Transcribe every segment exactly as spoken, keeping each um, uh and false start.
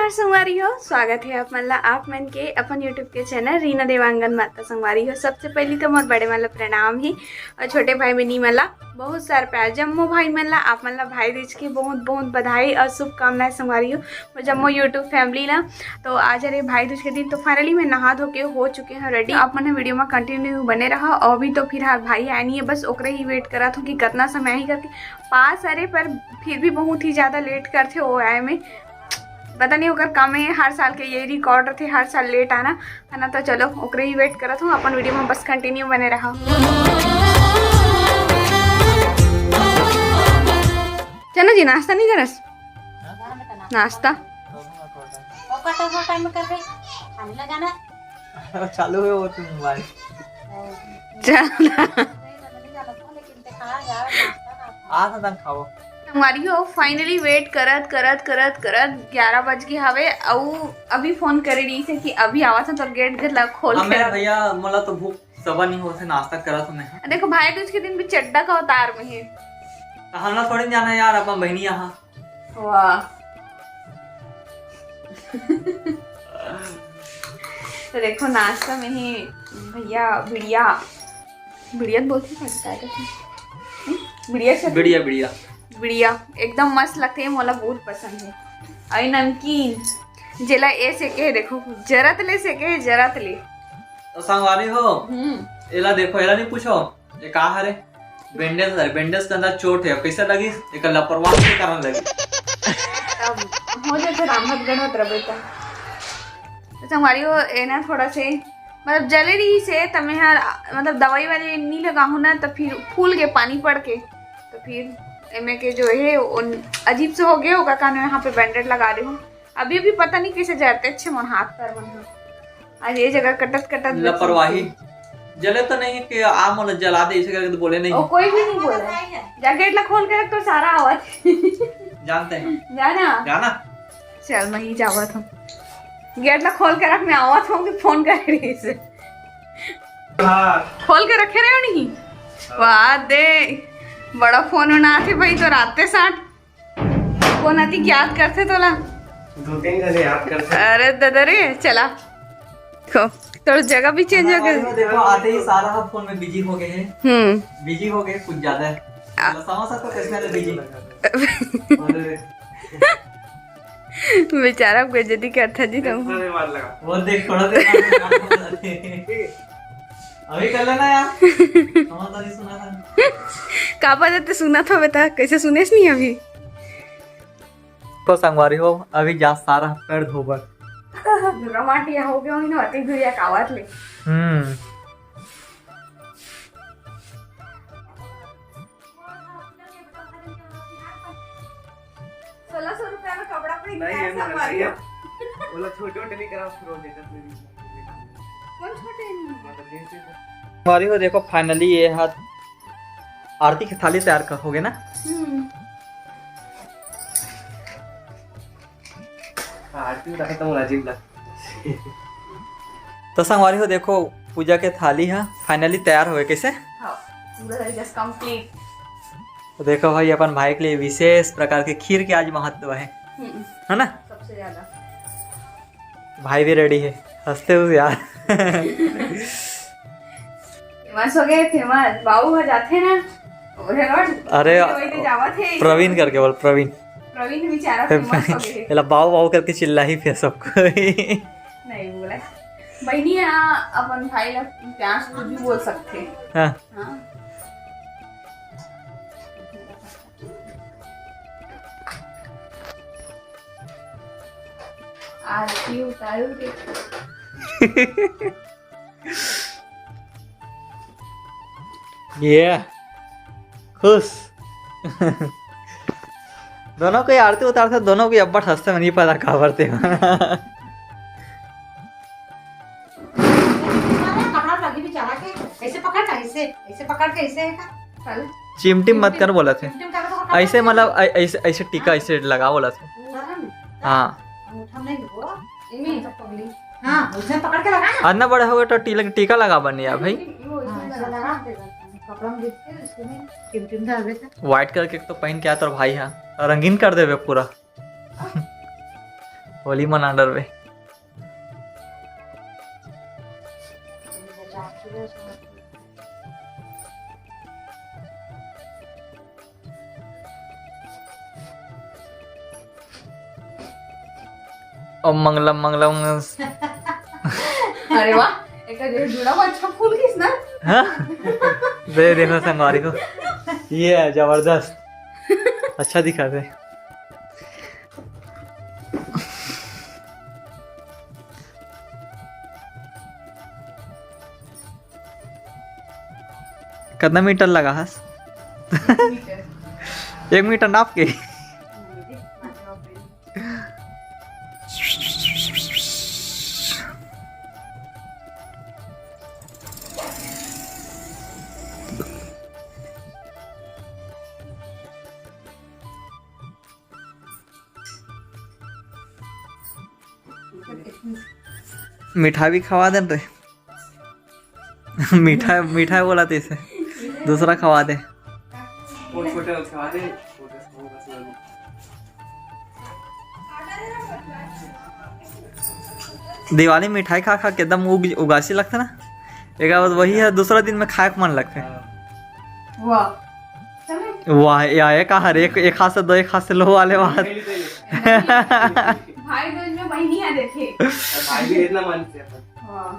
संगवारी हो, स्वागत हे आप मन ला, आप मन के अपन YouTube के चैनल रीना देवांगन माता। संगवारी हो, सबसे पहली तो मोर बड़े मन ला प्रणाम हे और छोटे भाई बहिनी मन ला बहुत सारा प्यार। जम्मो भाई मन ला, आप मन ला भाई दूज के बहुत बहुत बधाई और शुभकामनाएं संगवारी हो, और जम्मो YouTube फैमिली ला। तो आज हरे भाई दूज के दिन, तो finally मैं नहा धो के हो चुके हूँ ready। आप मन video में continue बने रहा। और अभी तो फिलहाल भाई आए नहीं है, बस ओकरे ही wait करत हूँ कि कितना समय आही करके। पास हरे पर फिर भी बहुत ही ज्यादा late करथे वो आए में। पता नहीं ओकर काम हे, हर साल के ये record रथे, हर साल late आना, है ना। तो चलो, ओकरे ही wait करत हूँ, अपन video में बस continue बने रहा। चना जी, नाश्ता नहीं करस? नाश्ता? ओकर तो वो time में करबे, खाने लगा ना। चालू है वो तो mobile। चल। लेकिन ते कहाँ जा, नाश्ता ना। आ, खाओ। संगवारी हो, finally wait करत, करत, करत, करत ग्यारह बज गे हवे, अउ अभी फोन करे रहिस हे कि अभी आवत हन, तोर गेट घर ला खोल के रख। भैया, मोला तो भूख सबर नहीं होत हे, नाश्ता करत हूँ मैं। देखो, भाई दूज के दिन भी चड्डा का उतार में हे। तो हमला थोड़ी जाना यार, अपन बहिनी यहाँ। वाह। तो देखो, नाश्ता में ही भैया बिड़िया, बिड़िया बोलथे का? बिड़िया से बिड़िया, बिड़िया। बिड़िया एकदम मस्त लगथे, मोला बहुत पसंद हे। अउ नमकीन, जेला ए सेके हे, देखो, जरत ले सेके हे, जरत ले। तो संगवारी हो, हम्म। एला देखो, एला नहीं पूछो, ये का हरे? Bandage हरे, bandage के अंदर चोट हे, कैसे लगी? एक लापरवाही के कारण लगी। तब हो जाथे रामभद्र गणवत रबे त। तो संगवारी हो, ए ना थोड़ा से मतलब जले रहिस हे, त मैं हर मतलब दवाई वाली नी लगाहूँ ना, त फिर फूल गे पानी पड़ के, त फिर एमे के जो हे वो अजीब से हो गए होगा, कान में यहाँ पे बैंडेड लगा दे हूँ। अभी भी पता नहीं कैसे जरते अच्छे मोर हाथ पैर मन ह। आज ये जगह कटत कटत लापरवाही। जले तो नहीं कि आ मोला जला दे, इसे करके तो बोले नहीं। ओ, कोई भी नहीं बोला। जा गेट ला खोल के रख, तो सारा आवत। जानते हैं। जाना। जाना। चल, मैं ही जावत हूँ। गेट ला खोल के रख, मैं आवत हूँ कि फोन कर रही से। हाँ। खोल के रखे रहे नहीं? वाह दे, बड़ा फोन उना आथे भाई, तो राते साठ। कोन अतिक याद करथे तोला? दो तीन जने याद करथे। अरे ददा रे, चला। खो, तोर जगह भी चेंज हो गया। देखो, आते ही सारा फोन में बिजी हो गए हैं। हम्म। बिजी हो गए कुछ ज्यादा है। आ- मतलब, समझ सकते हो किसमें तो बिजी। अरे। बेचारा बेइज्जती करता जी तुम। थोड़ा देर बाद लगा। वो देख, थोड़ा देर बाद लगा। अभी कर लेना यार। समझ तो नहीं सुना था। का पता ते सुना था बेटा, कैसे सुनेस नहीं अभी? तो संगवारी हो, अभी जा सारा पैर धोबर। दुर्गा माटी हो गया होई ना, अति घुरिया कावत ले। हम्म। सोलह सौ रुपया में कपड़ा पहन के नहीं, आया ये सब मत मारियो। भैया। वो लोग छोटे-वोटे नहीं करा, उसको रोज देखत नहीं। कौन छोटे नहीं? मतलब, ये से तो संगवारी हो, देखो, finally ये हाथ आरती के थाली तैयार कर, हो गए ना? हम्म। हाँ, आरती में रखता हूँ राजीव ला। तो संगवारी हो, देखो, पूजा के थाली ह finally तैयार होए। कैसे? हाँ, पूरा तरीके से complete। तो देखो भाई, अपन भाई के लिए विशेष प्रकार के खीर के आज महत्व है, हम्म। है ना? सबसे ज्यादा। भाई भी ready है, हंसते हुए यार। Famous हो गए, famous। बाबू हो जाते हैं ना, ओहे रोड। अरे, वही तो जावत है। प्रवीण करके बोल, प्रवीण। प्रवीण बेचारा famous हो गए। एला बाऊ बाऊ करके चिल्लाही फेर सबको। नहीं बोला। बहिनी, हाँ, अपन भाई ला प्यार से कुछ भी बोल सकते हैं। हाँ। हाँ। आरती उतारू रे। ये खुश। दोनों कोई आरती उतारथे, दोनों कोई अब्बड़ हंसथे, मन नहीं पता काबर ते। कपड़ा लगी बेचारा के, ऐसे पकड़ के, ऐसे, ऐसे पकड़ के, ऐसे है का? चल। चिमटिम मत कर बोला थे। चिमटिम कर तो ऐसे मतलब, ऐ-, ऐसे, ऐसे टीका ऐसे लगा बोला थे। हाँ। अंगूठा नहीं वो। इमी। हाँ, उसे पकड़ के लगा ना। अतना बड़ा हो गया तो टीला, टीका लगा बन यार भाई। हाँ, ऐसे लगा। कपड़ा में गिर के उसको नहीं, टिमटिम डाल देता। White कलर के तो पहन के आता भाई, हाँ, रंगीन कर देवे पूरा। होली मना डरबे। ओम मंगलम मंगलम। अरे वाह, एक जुड़ा हुआ अच्छा फूल किस ना? हाँ? दे देखो संगवारी हो, ये है जबरदस्त, अच्छा दिखा दे। कितना मीटर लगा हस? एक मीटर नाप के। मिठाई भी खवा दे रे। मिठाई, मिठाई बोला तो इसे दूसरा खवा दे। दिवाली मिठाई खा खा के एकदम उग-, उगासी लगता ना। एक बार वही है, दूसरा दिन में खाए के मन लगता है। वाह। वाह, या एक हर एक, एक हाथ से दो, एक हाथ से लो वाले बात। भाई दूज में बहनी आ देखे। भाई भी इतना मान से अपन। वाह।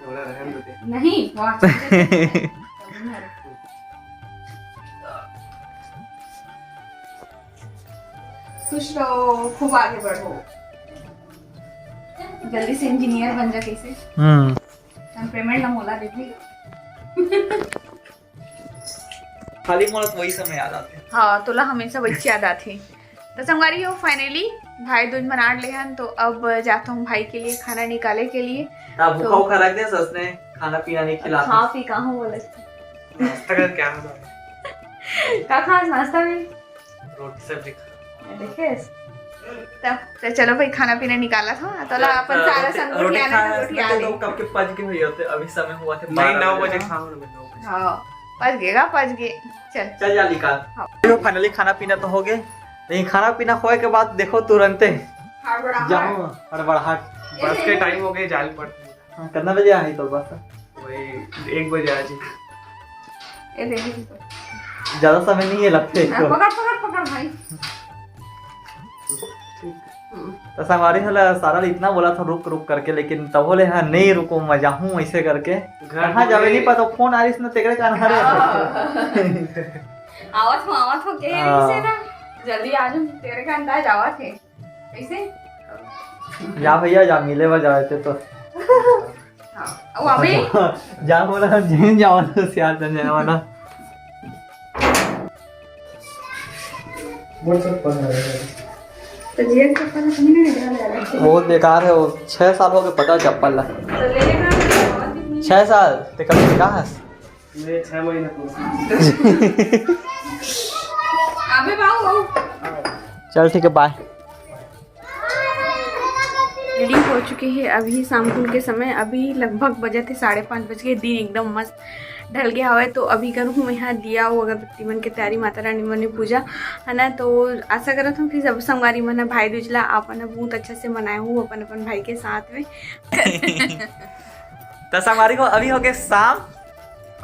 थोड़ा रहम दे। नहीं, वाह। खुश रहो, खूब आगे बढ़ो, जल्दी से इंजीनियर बन जा। कैसे? हम्म। हम पेमेंट ना मोला देबे। खाली मोला तो वही समय याद आथे। हाँ, तोला हमेशा वही याद आथे। तो संगवारी हो, finally भाई दूज मनाड़ ले हन, तो अब जाता हूँ भाई के लिए खाना निकाले के लिए। ता भूखा तो उखा रख दे, ससने खाना पीना नहीं खिलाता। खा पी कहाँ बोले? नाश्ता कर क्या होता? का खास नाश्ता में? रोटी सब्जी खा। देखे? तब तो चलो भाई, खाना पीना निकाला था, तो ला अपन सारा संग रोटी खा ले। दो कप के पज के हुई होते, अभी समय हुआ थे नहीं, नौ बजे खाऊं ना मैं, नौ बजे। हाँ, पज गएगा, पज गए। चल। चल जा निकाल। हाँ। तो finally खाना पीना तो हो गए, लेकिन खाना पीना होए के बाद देखो तुरंते हड़बड़ाहट। जाओ, हड़बड़ाहट। बस के टाइम हो गए, जाल पड़ते हैं। हाँ, कितना बजे आई तो बस? वही एक बजे आ जी। ए, दे दे। ज्यादा समय नहीं है लगते हाँ, तो। पकड़, पकड़, पकड़ भाई। हम्म। तो संगवारी हो ला, सारा इतना बोला था रुक रुक करके, लेकिन तब बोले हाँ नहीं रुको, मैं जाहूँ ऐसे करके। घर कहाँ जावे नहीं पता, फोन आ रही इसने तेरे कान हरे। हाँ। आवत हो, आवत हो, के हाँ। इसे ना, जल्दी आ जाओ, तेरे का अंदाज आवत है। कैसे? जा भैया जा, मिले बर जावे ते तो। हाँ, वो अभी जा बोला हम जिन जावा तो सियार तन जावा ना। वो सब पता है। तो जिया के चप्पल कहीं नहीं डाल रहा है। बहुत बेकार है वो, छह साल हो गए पता चप्पल ला। तो ले लेना, और कितनी? छह साल ते कभी कहा? ये छह महीने पूरा। अबे बाबू। चल ठीक है, बाय। रेडी हो चुके हैं अभी शाम कुन के समय, अभी लगभग बजे थे साढ़े पाँच बज के, दिन एकदम मस्त ढल गया हवे। तो अभी करूँ मैं यहाँ दिया वो अगरबत्ती मन के तैयारी, माता रानी मन के पूजा है ना। तो आशा करत हूँ कि सब संगवारी मन ह भाई दूज ला अपन ह बहुत अच्छा से मनाए हूँ अपन अपन भाई के साथ में। तो संगवारी हो अभी हो गए शाम।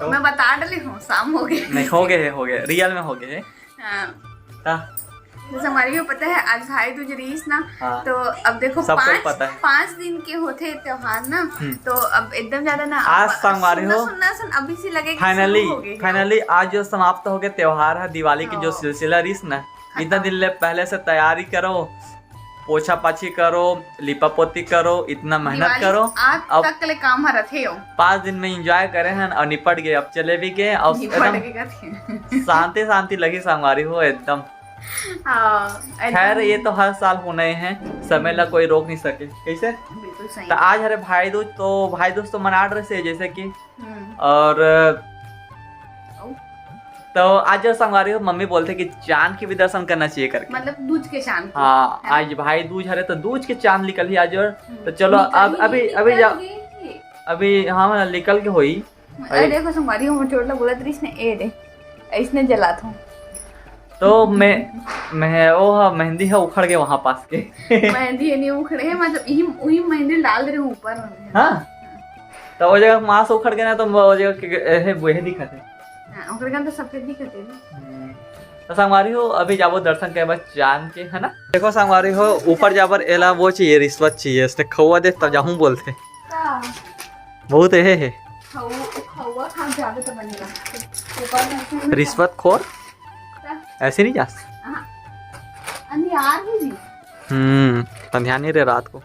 तो मैं बता डली हूँ, शाम हो गए। नहीं, हो गए है, हो गए, रियल में हो गए है। हाँ। ता? तो संगवारी हो पता है आज भाई दूज रहीस ना, हाँ। तो अब देखो सबको पाँच, पता है। पाँच दिन के होते त्योहार ना, हम्म। तो अब एकदम ज्यादा ना आज अब संगवारी सुनना, हो सुनना, सुन, अभी से लगे कि finally, शुरू हो गए। Finally आज जो समाप्त हो गए त्योहार है दिवाली की जो हाँ। सिलसिला रहीस ना, इतना खत्म। दिन ले पहले से तैयारी करो, पोछा पाछी करो, लिपा पोती करो, इतना मेहनत दिवाली करो। आज अब तक ले काम ह रथे हो। पाँच दिन में enjoy करे हन और निपट गए, अब चले भी गए और निपट एकदम गए कथे। शांति शांति लगी संगवारी हो एकदम। हाँ, एकदम। खैर, ये तो हर साल होना ही है, समय ला कोई रोक नहीं सके। कैसे? बिल्कुल सही। तो आज हरे भाई दूज, तो भाई दूज तो मना रहे से जैसे कि हम्म। और ओ। तो आज जो संगवारी हो, मम्मी बोलते कि चांद के भी दर्शन करना चाहिए करके। मतलब दूज के चांद के, हाँ, है ना? आज भाई दूज हरे तो दूज के चांद निकल ही आज और हम्म। तो चलो निकल अब ही अभी, नहीं, अभी निकल जा-, गई। अभी हाँ निकल के होई। अरे अरे। देखो संगवारी हो, चोट ला बोलत रहीस ने, ए रे, ऐसने जलात हूँ। तो मैं मैं वो ह, मेहंदी ह उखड़ गे वहां पास के। मेहंदी ये नहीं उखड़े है, मतलब यही वही मेहंदी डाल रहे हूँ ऊपर में। हाँ, तो वो जगह मांस उखड़ गे ना, तो वो जगह के- एहे, वो एहे दिखत हे। हाँ, ओकरे कारण तो सफेद दिखत हे ना। हम्म। तो संगवारी हो, अभी जाबो दर्शन करे बर चांद के, है ना? देखो संगवारी हो, ऊपर जाबर एला वो चाहिए, रिश्वत चाहिए, इसने खौवा दे तब जाहूं बोलथे। का? बहुत एहे हे। खौ-, खौवा खा जाबे तो बनेगा। ऊपर में से रिश्वत खोर, ऐसे नहीं जा। हाँ। अंधियार भी जी। हम्म, तो ध्यान नहीं रहे रात को।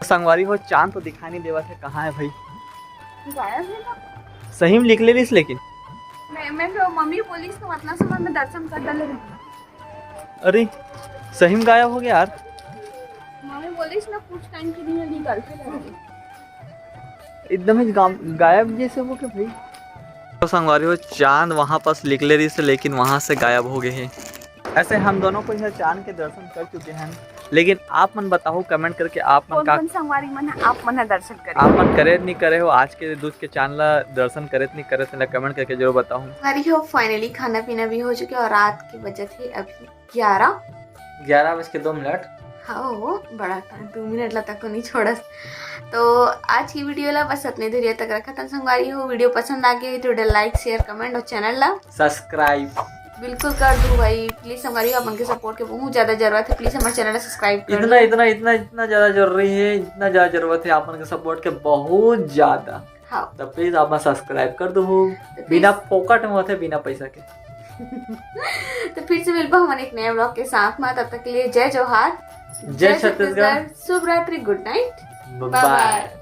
संगवारी हो, चांद तो दिखाई नहीं देवत हे, कहाँ है भाई? गायब है ना? सही में निकले रहिस लेकिन। मैं मैं तो मम्मी बोलिस तो मतलब से मैं दर्शन कर डाले रही। अरे, सही में गायब हो गया यार। मम्मी बोलिस ना कुछ टाइम के लिए निकल के रहेगी। एकदम ही गाम- गायब जैसे हो गया भाई। तो संगवारी हो, चांद वहां पास निकले रहिस लेकिन वहां से गायब हो गए हैं। ऐसे हम दोनों को यह चांद के दर्शन कर चुके हैं, लेकिन आप मन बताओ कमेंट करके, आप मन कौन का कौन संगवारी मन है, आप मन है दर्शन करें। आप मन करे नहीं करे हो, आज के दूज के चांद ला दर्शन करे नहीं करे, तेला कमेंट करके जरूर बताओ। संगवारी हो, फाइनली खाना पीना भी हो चुके और रात के बजत हे अभी ग्यारह। ग्यारह बज के दो मिनट। हाँ, वो बड़ा था, दो मिनट ला तक तो नहीं छोड़स। तो आज की वीडियो ला बस अतने दूरिया तक रखत हन संगवारी हो। वीडियो पसंद आ गया तो लाइक, शेयर, कमेंट और चैनल ला सब्सक्राइब बिल्कुल कर दो भाई, प्लीज। संगवारी हो, आप मन के सपोर्ट के बहुत ज्यादा जरूरत है, प्लीज हमारे चैनल ला सब्सक्राइब कर इतना दो। इतना इतना इतना ज्यादा जरूरी है, इतना ज्यादा जरूरत है आप मन के सपोर्ट के, बहुत ज्यादा। हाँ। तो प्लीज आप सब्सक्राइब कर दो। तो बिना प्लीज- फोकट में होते, बिना पैसा के। तो फिर से मिलबो हमन एक नए ब्लॉग के साथ में, तब तक के लिए जय जोहार, जय छत्तीसगढ़। शुभ रात्रि, गुड नाइट, बाय।